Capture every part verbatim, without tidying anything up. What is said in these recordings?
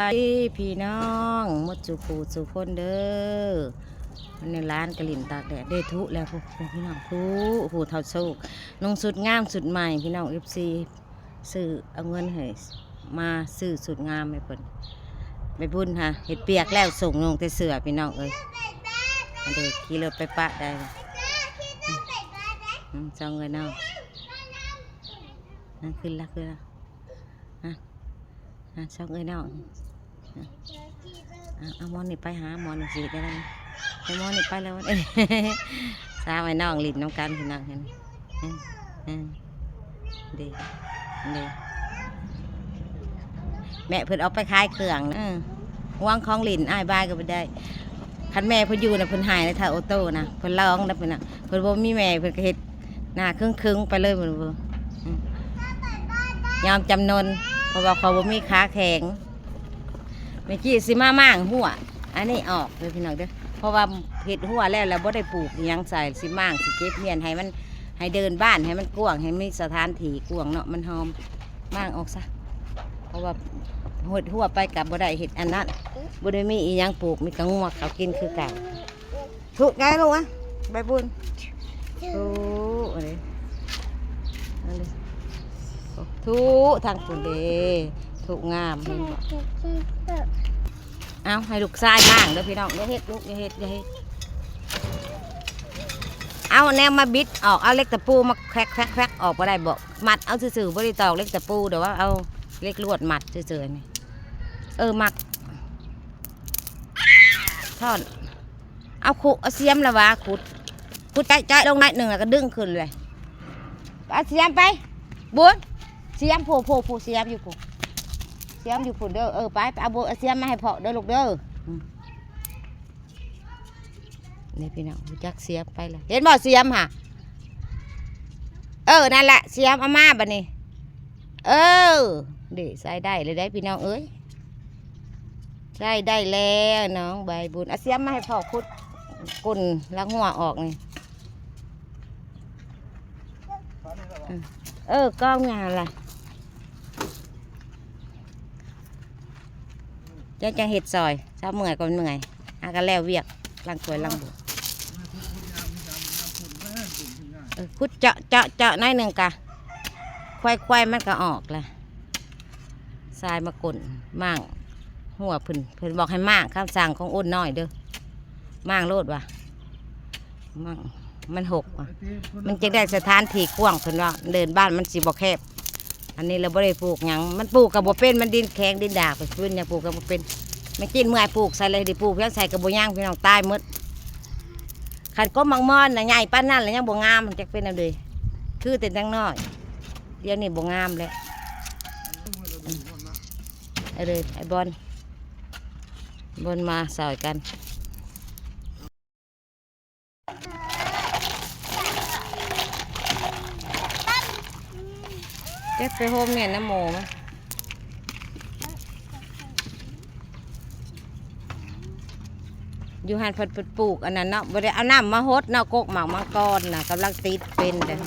สบายดีพี่น้องหมดสู่ผู้สู่คนเด้อ วันนี้หลานกะหลินตากแดดได้ทุแล้ว ผู้ผู้พี่น้อง ผู้ผู้เฒ่าโศก นุ่งชุดงามชุดใหม่พี่น้อง เอฟซี ซื้อเอาเงินให้มาซื้อชุดงามให้เพิ่น ไปบุญฮะ เฮ็ดเปียกแล้วส่งลงแต่เสื้อพี่น้องเอ้ย อันเดียวขี่รถไปปะได้ อืม อืม สองเอ้ยน้อง นั่นขึ้นละขึ้นละ อ่ะ อ่ะ ช่องเอ้ยน้อง อ่ะ อ่ะ เอาหมอนนี่ไปหาหมอนนี่สิได้แล้ว เอาหมอนนี่ไปแล้ว สาวไอ้น้องหลินน้องกันพี่น้องเห็น อืม อืม ดี ดี แม่เพิ่นออกไปขายเครื่องนะ เออ ห่วงของหลินอ้ายบายก็บ่ได้ คันแม่เพิ่นอยู่น่ะเพิ่นหายในท่าโอโต้นะ เพิ่นร้องนะเพิ่นน่ะ เพิ่นบ่มีแม่เพิ่นก็เฮ็ดหน้าครึ้งๆไปเลยเพิ่นบ่ อืม ยอมจำนน เพราะว่าเขาบ่มีขาแข็ง แม่กี้สิมาม้างหัว อันนี้ออกเด้อพี่น้องเด้อ เพราะว่าเฮ็ดหัวแล้ว แล้วบ่ได้ปลูกอิหยังใส่ สิม้าง สิเก็บเฮียนให้มัน ให้เดินบ้าน ให้มันกว้าง ให้มีสถานที่กว้างเนาะ มันหอม ม้างออกซะ เพราะว่าเฮ็ดหัวไปก็บ่ได้เฮ็ดอันนั้น บ่ได้มีอิหยังปลูก มีแต่งัวเขากินคือเก่า ถูกไงลูกอะ ใบบุญ ถูกอันนี้ อันนี้ ถูกทางคุณเด้ ถูกงาม เอาให้ลูกชายม้างเด้อพี่น้อง อย่าเฮ็ดลูก อย่าเฮ็ด อย่าเฮ็ด เอาแนวมาบิดออก เอาเหล็กตะปูมาแครกแครกแครกออกบ่ได้บ่ มัดเอาซื่อๆ บ่ได้ตอกเหล็กตะปู เดี๋ยวว่าเอาเหล็กลวดมัดซื่อๆ นี่ เออ มัก ท่อน เอาขุ เอาเสียมละวะ ขุด ขุดจ้อยๆ ลงหน่อยหนึ่งแล้วก็ดึงขึ้นเลย เอาเสียมไป บุญ เสียม ผู้ ผู้ ผู้ เสียมอยู่ผู้ เสียมอยู่ผู้เด้อ เออ ไป ไปเอาบุญ เอาเสียมมาให้พ่อเด้อลูกเด้อ อืม นี่พี่น้อง รู้จักเสียมไปเลย เห็นบ่เสียมหะ เออ นั่นแหละ เสียมเอามาบัดนี้ เออ เด้ ใส่ได้เลยได้พี่น้องเอ้ย ใส่ได้แล้วน้องใบบุญ เอาเสียมมาให้พ่อขุดก้นละหัวออกนี่ เออ เออ กองงานละ เจ้าจังเฮ็ดซอย เช้าเมื่อยก็เมื่อย หาก็แล้วเวียก ล้างถ้วยล้างบ่วง เออ ขุดเจาะ เจาะ เจาะหน่อยหนึ่งกะ ควายๆ มันก็ออกละ ทรายมาก้น ม้าง หัวเพิ่น เพิ่นบอกให้ม้าง คำสั่งของอ้นน้อยเด้อ ม้างโลดว่ะ ม้าง มันหกว่ะ มันจังได้สถานที่กว้าง เพิ่นว่า เดินบ้านมันสิบ่แคบ อันนี้เราบ่ได้ปลูกหยัง มันปลูกก็บ่เป็น มันดินแข็งดินดาก ไปพื้นยังปลูกก็บ่เป็น แม่กินเมื่อยปลูกใส่เลย ได้ปลูกเพียงใส่ก็บ่ย่าง พี่น้อง ตายหมด คันกกหมากมอนน่ะ ใหญ่ปานนั้นแล้วยังบ่งาม มันจักเป็นแนวใด คือแต่ยังน้อย เดี๋ยวนี้บ่งามแล้ว อืม เอาเลย ไอ้บอล บอลมาซอยกัน เก็บไปโฮมเมียนน้ำหมูมา อยู่หั่นเพิ่นปลูกอันนั้นเนาะ บ่ได้เอาน้ำมาหดเนาะ กกหมากมังกรน่ะ กำลังติดเป็นเด้อ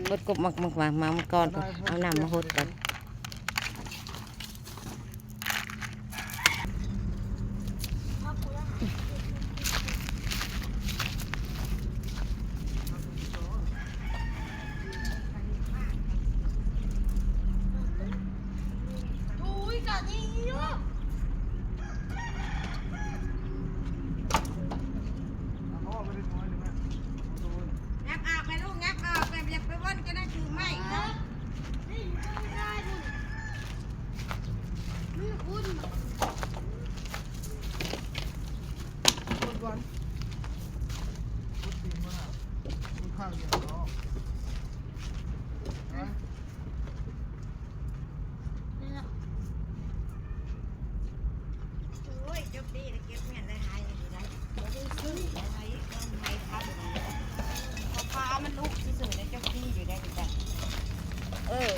หดกกหมาก หมาก หมาก หมากมังกรก่อน เอาน้ำมาหดก่อน งับออกไปลูก งับออกไป อย่าไปว่นจะได้ถือไม้ครับ โอ้ย จกดีนะ เก็บเงินได้หายอยู่ได้ บ่ได้ซื้ออะไร เงินไทยครับ เอาปลามันลุกซื่อๆนะ จกดีอยู่ได้จ้ะ เออ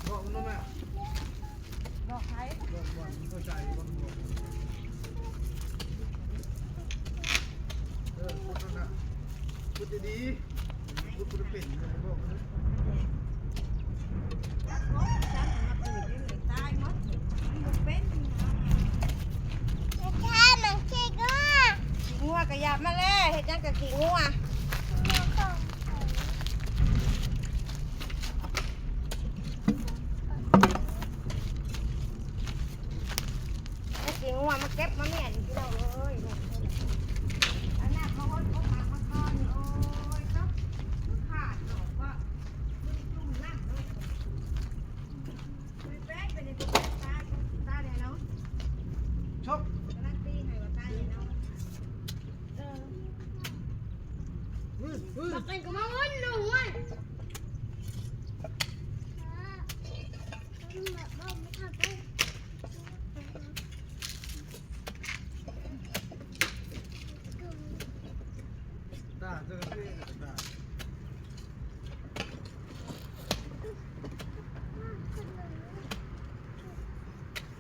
บอกมันรู้ไหม บอกใคร บอกมันเข้าใจ บอกมันบอก เออ พูดนั่นน่ะ พูด ดีพูดเป็น ถ้ามันขี้งัว ขี้งัวก็อย่ามาแลเฮ็ดหยังกับขี้งัว เอาขี้งัวมาเก็บมาเมียนพี่น้องเอ้ย เอาน้ำมาหดเอาผักมาก่อน โอ้ยเนาะ ขาดดอกว่า บ่ได้จุ่มน้ำเลย ไปแป้งไปในตัวตายตายแน่เนาะ ชก กำลังตีให้ว่าตายแน่เนาะ เออ อืออือ บอกกันก็มาวนหนูอ่ะ ตาเจอกันที่ตา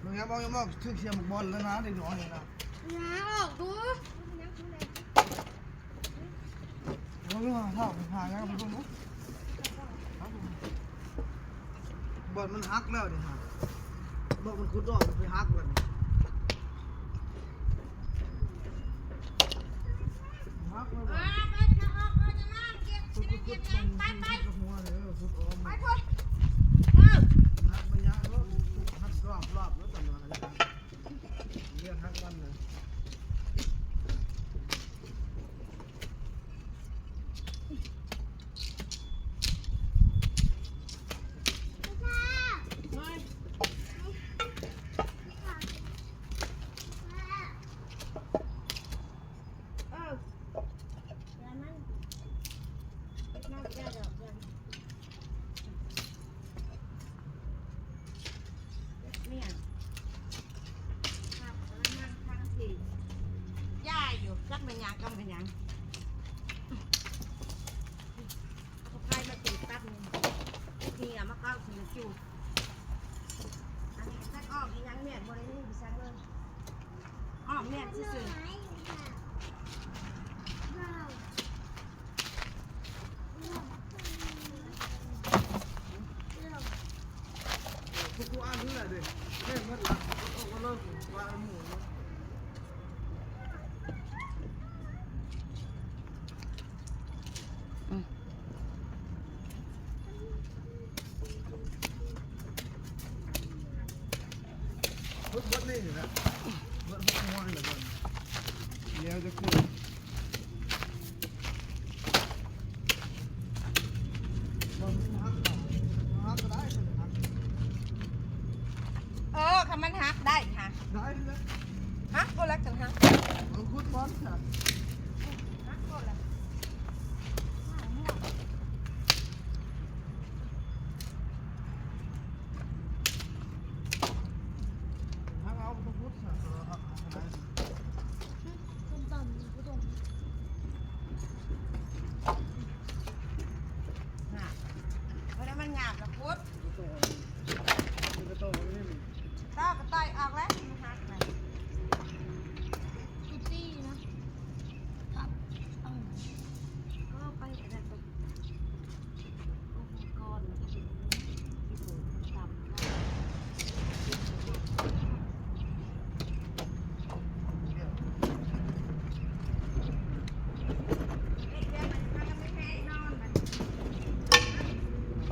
มึงอย่ามองอย่ามองถือเสียมบอลแล้วนะเด็กน้อยนี่นะ น้าออกดู มึงหาเท่าหาแล้วมึงดู บอลมันหักแล้วนี่ฮะ บอลมันขุดออกมันไปหักแล้วนี่หักแล้วบ่ ไปไปออกไปจะมาเก็บ ขุด จะ ขุด ได้ ขุด เก็บ มัน ไปไป ขุดหัวเลยเออขุดออก ไป มัน พุ้นเออ หักไปยากแล้วหักรอบรอบแล้วแต่มันหักเรื่องหักมันเลย เออแล้วมันเก็บมาบ่ได้ดอกเดียวเนี่ยครับกำลังนั่งทางที่ย่าอยู่จักเป็นหยังก็เป็นหยังเอาไข่มาตีตับหนึ่งเหี่ยมาเข้าถึงจูดอันนี้ตักออกอีหยังเมียนบ่ได้มีไปสั่งเลย อ้อมแม่นซื่อๆ ทุกอันนี่แหละเด็กแม่งมันหลักเอาก็เลิกว่าหมูเนาะ เบิดเบิดนี่นี่แหละเบิดเบิดหัวนี่แหละเบิดเดี๋ยวจะขึ้นมันหักหักก็ได้หัก เออคันมันหักได้ค่ะ ได้เลย หักก็แล้วกันหัก เอาขุดบอลค่ะ หักก็แล้ว หักเอาไปขุดค่ะเอาหักได้ ส้มตำก็ต้อง หักเวลามันหยาบแล้วพุด มันก็ต้องเอานี่ ต่อก็ต่อยออกแล้วมันหักเลย อิตตี้นะ ก็ไปอะไรไปโอ้โหก่อน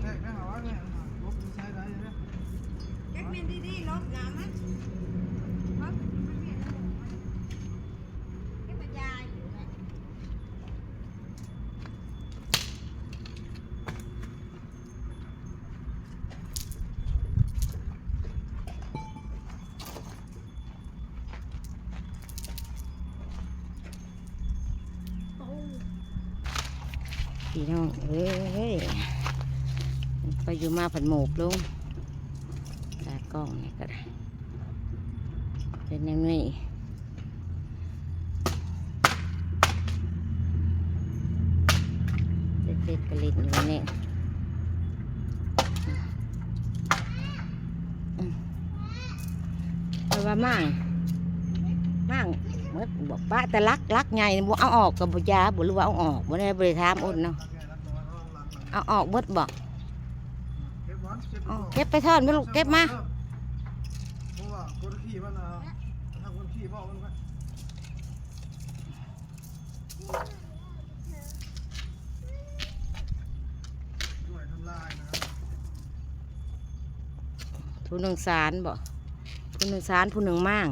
แทกได้หรอวะเนี่ยลบมันใช้ได้ไหม แจ็คเมนดีๆลบน้ำมันลบมันเปลี่ยนแล้วเก็บปัญญาอยู่นะ พี่น้องเอ้ย ไปอยู่มาผัดหมกลง ตากล้องนี่ก็ได้ เป็นยังไง เด็ดๆกระลิดอยู่นี่ เพราะว่ามั่งมั่ง หมดบอก ปะแต่ลัก ลักใหญ่นี่บ่เอาออกก็บ่ยาบ่ หรือว่าเอาออกบ่ได้ บ่ได้ถามอ้นเนาะ เอาออกหมดบ่ เก็บมันเก็บ อ๋อ ก่อน เก็บไปทอดไปลูก เก็บมา เพราะว่าคนขี้มันนะ ถ้าคนขี้บอกมันก็ ผู้หนึ่งสารบ่ ผู้หนึ่งสาร ผู้หนึ่งม่าง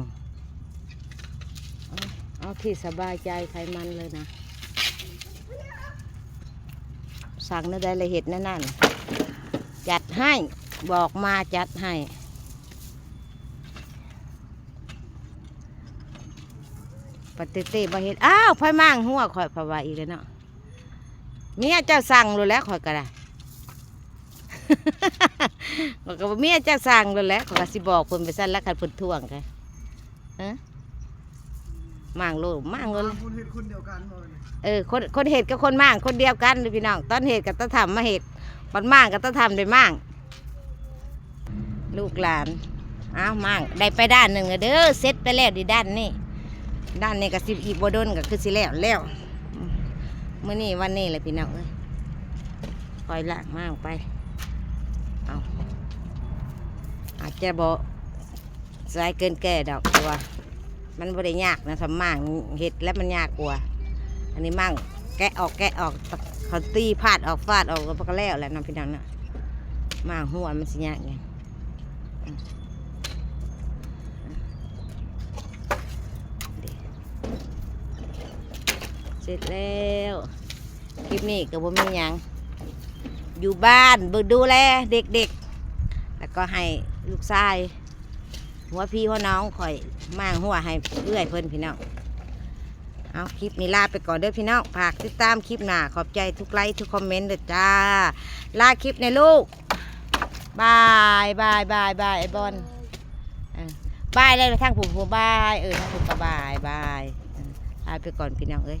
เอา เอาที่สบายใจไขมันเลยนะ สั่งแนวใดละเฮ็ดแนวนั้น จัดให้ บอกมาจัดให้ ปฏิเตบ่เฮ็ด อ้าว ไผม่างหัวข่อย เพราะว่าอีกแล้วเนาะ เมียเจ้าสั่งโลดแหล้ว ข่อยก็ได้ ข่อยก็ว่าเมียเจ้าสั่งโลดแหล้ว ข่อยก็สิบอกเพิ่นไปซั่นแหละ คันเพิ่นทวงก็ ฮะ ม่างโลด ม่างโลด คนเฮ็ดคนเดียวกันบ่เนี่ย เออ คน คนเฮ็ดกับคนม่างคนเดียวกันเด้อพี่น้อง ตอนเฮ็ดก็ตะทำมาเฮ็ด บัดม่างก็ตะทำได้ม่าง ลูกหลาน อ้าว ม่าง ได้ไปด้านหนึ่งแล้วเด้อ เสร็จไปแล้วดิด้านนี้ ด้านนี้ก็สิอีกบ่ดนก็คือสิแล้วแล้ว มื้อนี้วันนี้แหละพี่น้องเอ้ย ค่อยล้างม่างไป เอา อาจจะบ่สายเกินแก่ดอก เพราะว่ามันบ่ได้ยากนะ ทำม่างเฮ็ดแล้วมันยากกว่า อันนี้ม่างแกะออก แกะออก เขาตีพาดออก ฟาดออก แล้วก็แล้วแหละเนาะพี่น้องเนาะ ม่างหัวมันสิยากหยัง เสร็จแล้ว คลิปนี้ก็บ่มีหยัง อยู่บ้านเบิ่งดูแลเด็กๆ แล้วก็ให้ลูกชาย หัวพี่หัวน้องข่อยม่างหัวให้เอื้อยเพิ่นพี่น้อง เอา คลิปนี้ลาไปก่อนเด้อพี่น้อง ฝากติดตามคลิปหน้า ขอบใจทุกไลค์ทุกคอมเมนต์เด้อจ้า ลาคลิปในลูก บาย บาย บาย บาย ไอ้บอล เออ บายแล้วทางผู้ผู้บาย เออ ทางผู้ก็บาย บาย เออ ลาไปก่อนพี่น้องเอ้ย